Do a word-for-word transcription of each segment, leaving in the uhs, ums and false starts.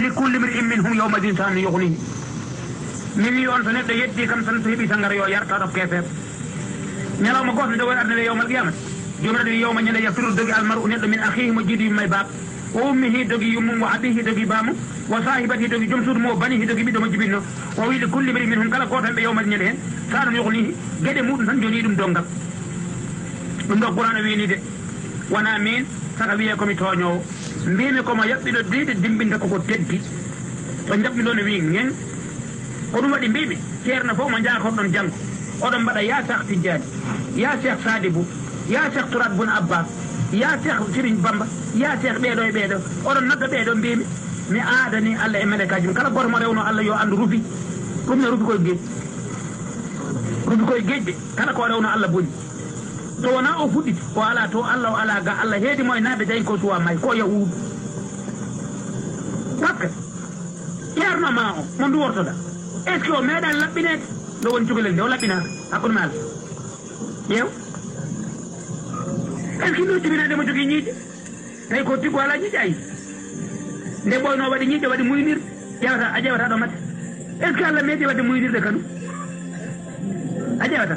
Li kulli mri'in minhum yawma idhin sha'nun yughnihi. Mi wii on, so neɗɗo yeddii kam tan, so heɓii sangara, yo yar, tawa ɗo keefeero. Ñalawma gooto, nde o arde nde yawmal qiyamati, Joomiraaɗo wii, yawma, ñande, yafirru, dogi, al mar'u, neɗɗo, min akhihi, mo jiiduɗo mum e baaba, wa ummihi, dogi yumma mum, wa abihi, dogi baamun, wa sahibatihi, dogi jom suudu mum, wa banihi, dogi ɓiɗɗo mo jibinno. O wii, li kulli mri'in minhum, kala gooto maɓɓe, yawma, ñande heen, sha'nun yughnihi, geɗe muɗum tan jogii ɗum donngal. Ɗum ɗo Qur'aana wii nii de, wonaa miin, saka wiyee ko mi tooñoowo. Mbiimi ko mo yaɓɓiɗo diide dimmbinta ko ko teddi. So njaɓɓi ɗo no wii ngen. Ko ɗum waɗi mbiimi, ceerno fof mo njaakorɗon janngo, oɗon mbaɗa yaa Seex Tijjaani, yaa Seex Saadibu, yaa Seex Turaat Bun Abbaas, yaa Seex Siriñ Bamba, yaa Seex ɓeeɗo e ɓeeɗo, oɗon nodda ɓeeɗo, mbiimi, mi aadanii Alla e maleykaaji mum. Kala gooto mo rewno Alla yo anndu rufi. Ɗum ne rufi koye geej. Rufi koye geej de, kala ko rewno Alla boni. So wonaa o fuɗɗiti, o alaa to Alla, o alaa ga Alla, heedi mo e naaɓe dañ ko suwa may, ko yahuudu. Parce que ceerno ma o, mo nduwortoɗa, est-ce que o meeɗaani laɓɓineede? Ɗo woni cukalel nde, o laɓɓinaaka, hakkunde ma Alla. Ƴeew. Est-ce que no jibinaade mo jogii ñiiƴe? Tawi ko tiggo alaa ñiiƴe, ayi. Nde ɓooynoo waɗi ñiiƴe, waɗi muynir, ƴeewata, a ƴeewata ɗo mate. Est-ce que Alla meeɗi waɗde muynirde kanu? A ƴeewata.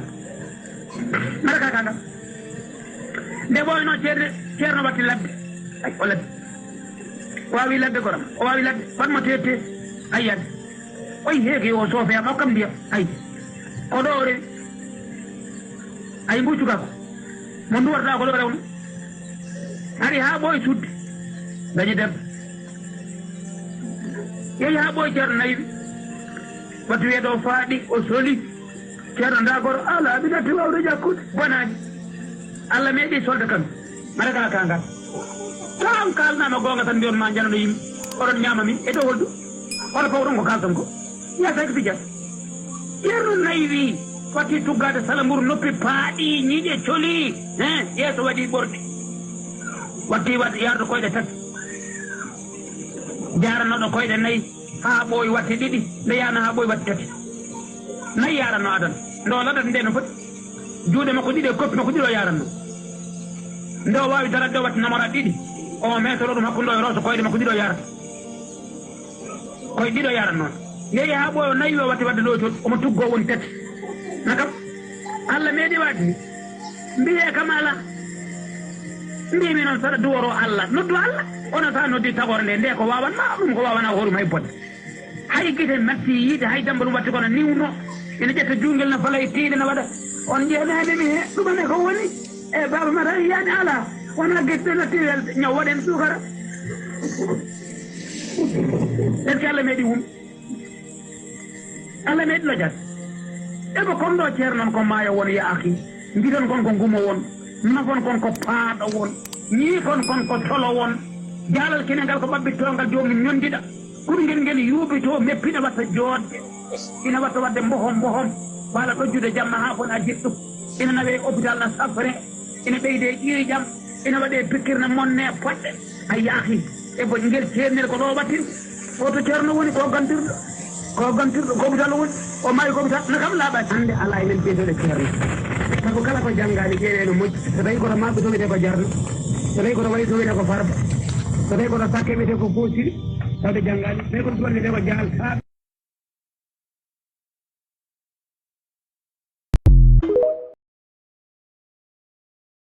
Mara ka kaka. Nde ɓooynoo ceerno, ceerno watti ladde. Ay, o ladde. O waawi ladde goram. O waawi ladde. Waɗ mo tete. Ay, yadde. Oy, heege o soofe am, okkam ndiyam. Ay. Ko ɗo o rewi. Ay, mbuccu kako. Mo nduwarɗaa ko ɗo rewno. Ari haa ɓooy suddi. Dañi debbo. Yehi haa ɓooy ceerno nayi. Watti wiyeede o faaɗi, o soli. Ceerno ndaa goro, ala, mi natti waawde ƴakkude. Bonaani. Alla meeɗi solde kam. Mara ka kangal. Tawan kaalnaama goonga tan mbiyon ma njanano yimɓe. Oɗon ñaama min. E dow holɗum? Wala fawɗon ko kaalton ko? Yaa Seek Tijaan. Ceerno nayi wii, watti tuggaade sala mburu noppi paaɗi, ñiiƴe coli. Hein, yeeso waɗi ɓorɗi. Watti waɗ-, yardo koyɗe tati. Jaaranoɗo koyɗe nayi. Haa ɓooyi watti ɗiɗi, nde yaana haa ɓooyi watti tati. Nayi yaaranno adana. Nde o ladata nde no foti. Juuɗe makko ɗiɗi e koppi makko ɗiɗo yaaranno. Nde o waawi darade ɗo watti namora ɗiɗi. O meetoro ɗum hakkunde o e rooso koyɗe makko ɗiɗo yaarata. Koye ɗiɗo yaaranno. Nde yehi haa ɓooyi o nayi o watti wadde lowetol. Omo tuggoo woni tati. Na kam. Alla meeɗi waɗde. Mbiyee kam alaa. Mbiimi noon, saɗa duworoo Alla, noddu Alla. Onon, so a noddii tagoore nde, nde ko waawan ma, ɗum ko waawanaa ko hoɗum hay bonde. Hay gite natti yiide, hay dambalum watti kono niwno. Ina ƴetta juungel na fala e tiinde na waɗa. On ƴeenaani mi he, ɗum ane ko woni? E baaba mata yiyaani alaa. Wonaa gite ɗe natti welde, ñaw waɗen suukara. Est-ce que Alla meeɗi wumde? Alla meeɗi lojat. Ebo kon ɗo ceerno non ko maayo won ya akhi. Mbiton kon ko ngumo won. Nafon kon ko paaɗo won. Ñiikon kon ko tolo won. Jaalal kine ngal ko ɓaɓɓittongal joomum ñondiɗa. Kurngel ngel yuuɓitoo meppina watta joodde. Ina watta waɗde mbohom mbohom. Wala ɗojjude jamma haa fon a jiɗɗum. Ina nawee hôpital na safre. Ina ɓeydee ƴiiƴam, ina waɗee pikkir na monne poɗɗe. A yaahi e bo ngel ceernel ko ɗo waɗtin. Hoto ceerno woni ko gantirɗo. Ko gantirɗo ko hôpital woni. O maayi ko hôpital na kam laaɓa. Hannde alaa e men biyeteeɗo ceerno. Sabu kala ko janngaani ƴeewee no moƴƴi. So tawi koto maɓɓe to wiyetee ko jarno. So tawi koto wayi to wiyetee ko farba. So tawi koto sakke wiyetee ko gootiri. Tawde janngaani. Tawi koto tuwan wiyetee ko jaal.